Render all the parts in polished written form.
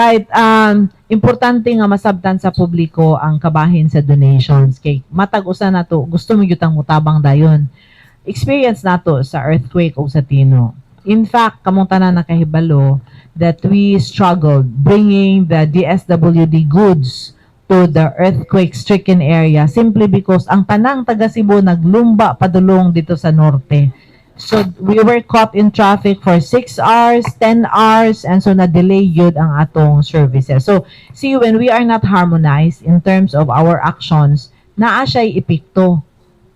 Right, importante nga masabtan sa publiko ang kabahin sa donations kay matag usa nato gusto mo gyud mutabang dayon. Experience nato sa earthquake o sa Tino. In fact, kamong tanan nakahibalo that we struggled bringing the DSWD goods to the earthquake-stricken area simply because ang tanang taga Cebu naglumba padulong dito sa norte. So we were caught in traffic for 6 hours, 10 hours, and so na-delay yun ang atong services. So see, when we are not harmonized in terms of our actions, naa siya'y epekto.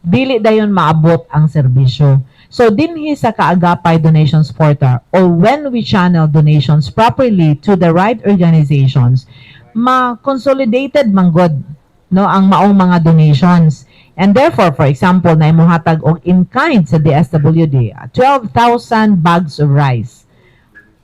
Dili dayon maabot ang serbisyo. So dinhi sa Kaagapay Donations Portal or when we channel donations properly to the right organizations, ma-consolidated man gud, no, ang maong mga donations. And therefore, for example, na imuhatag og in kind sa DSWD, 12,000 bags of rice.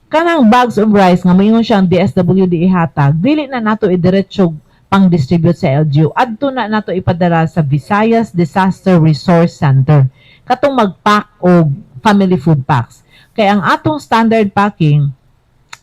Kanang bags of rice nga moingon siyang DSWD ihatag, dili na nato idiretso pang distribute sa LGU. Adto na nato ipadala sa Visayas Disaster Resource Center. Katong mag-pack og family food packs. Kay ang atong standard packing,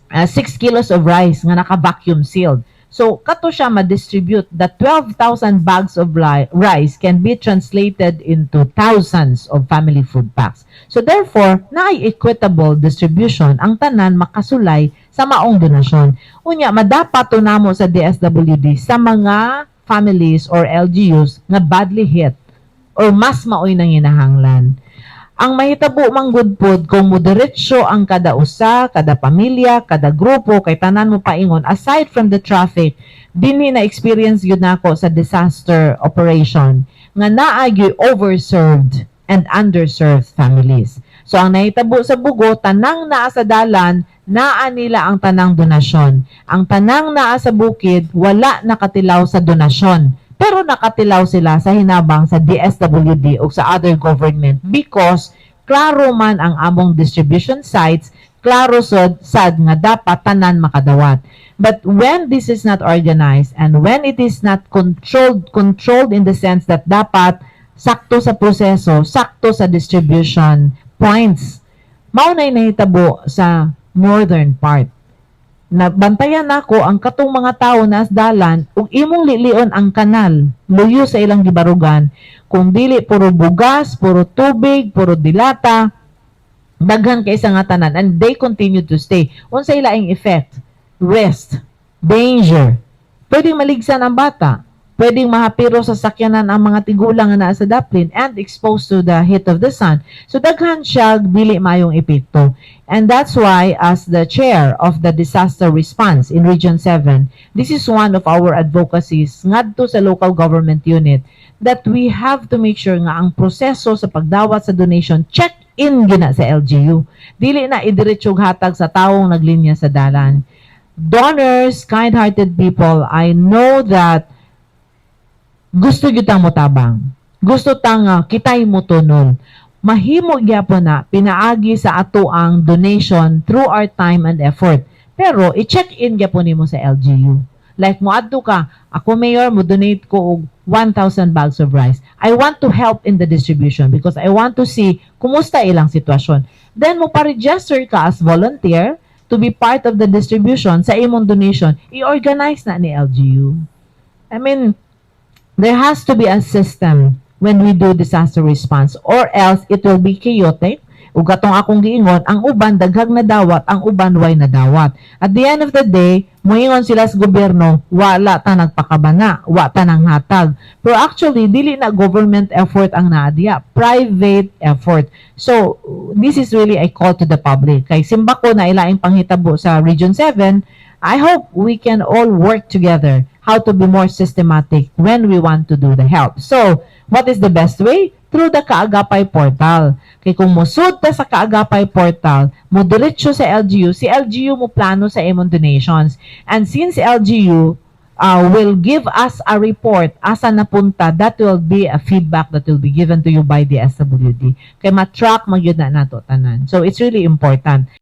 6 kilos of rice nga naka-vacuum sealed. So, kato siya ma-distribute. The 12,000 bags of rice can be translated into thousands of family food packs. So, therefore, naay equitable distribution, ang tanan makasulay sa maong donasyon. Unya, madapat to namo sa DSWD sa mga families or LGUs nga badly hit or mas maoy nanginahanglan. Ang mahitabo man gud pod kung moderetsyo ang kada usa, kada pamilya, kada grupo kay tanan mo paingon, aside from the traffic, dinhi na experience gyud nako sa disaster operation nga naa gyud overserved and underserved families. So ang nahitabo sa Bogo, tanang naa sa dalan, naa nila ang tanang donasyon. Ang tanang naa sa bukid, wala nakatilaw sa donasyon. Pero nakatilaw sila sa hinabang sa DSWD o sa other government because klaro man ang among distribution sites, klaro sod sad nga dapat tanan makadawat. But when this is not organized and when it is not controlled, controlled in the sense that dapat sakto sa proseso, sakto sa distribution points, mao na'y nahitabo sa northern part. Na bantayan nako ang katong mga tawo na dalan ug imong lilion ang kanal luyo sa ilang gibarugan kung dili puro bugas, puro tubig, puro dilata, daghan kay sa nga tanan, and they continue to stay. Unsa ilaing effect? Risk, danger. Pwedeng maligsan ang bata. Pwedeng mahapiro sa sakyanan ang mga tigulang nga naa sa daplin and exposed to the heat of the sun. So daghan siya dili maayong epekto. And that's why, as the chair of the disaster response in Region 7, this is one of our advocacies ngadto sa local government unit that we have to make sure nga ang proseso sa pagdawat sa donation, check in gina sa LGU. Dili na idiretso hatag sa tawong naglinya sa dalan. Donors, kind-hearted people, I know that gusto gyud tang motabang. Gusto tang kitay mo tunol. Mahimo gyapon na pinaagi sa ato ang donation through our time and effort. Pero i-check in gyapon nimo sa LGU. Like moadto ka, "Ako, mayor, mo donate ko og 1,000 bags of rice. I want to help in the distribution because I want to see kumusta ilang sitwasyon." Then mo pa-register ka as volunteer to be part of the distribution sa imong donation. I-organize na ni LGU. I mean, there has to be a system when we do disaster response or else it will be chaotic. Ug katong akong giingon, ang uban daghang nadawat, ang uban way nadawat. At the end of the day, moingon sila sa gobyerno, "Wala ta nagpakabana, wa ta nang hatag." Pero actually, dili na government effort ang naa diya, private effort. So, this is really a call to the public. Kay simbako na ilaing panghitabo sa Region 7, I hope we can all work together how to be more systematic when we want to do the help. So, what is the best way? Through the Kaagapay portal. Kay kung mosud ta sa Kaagapay portal, mo diretso sa LGU, si LGU mo plano sa imong donations. And since LGU will give us a report asa napunta, that will be a feedback that will be given to you by the DSWD. Kay ma-track magyud na nato tanan. So it's really important.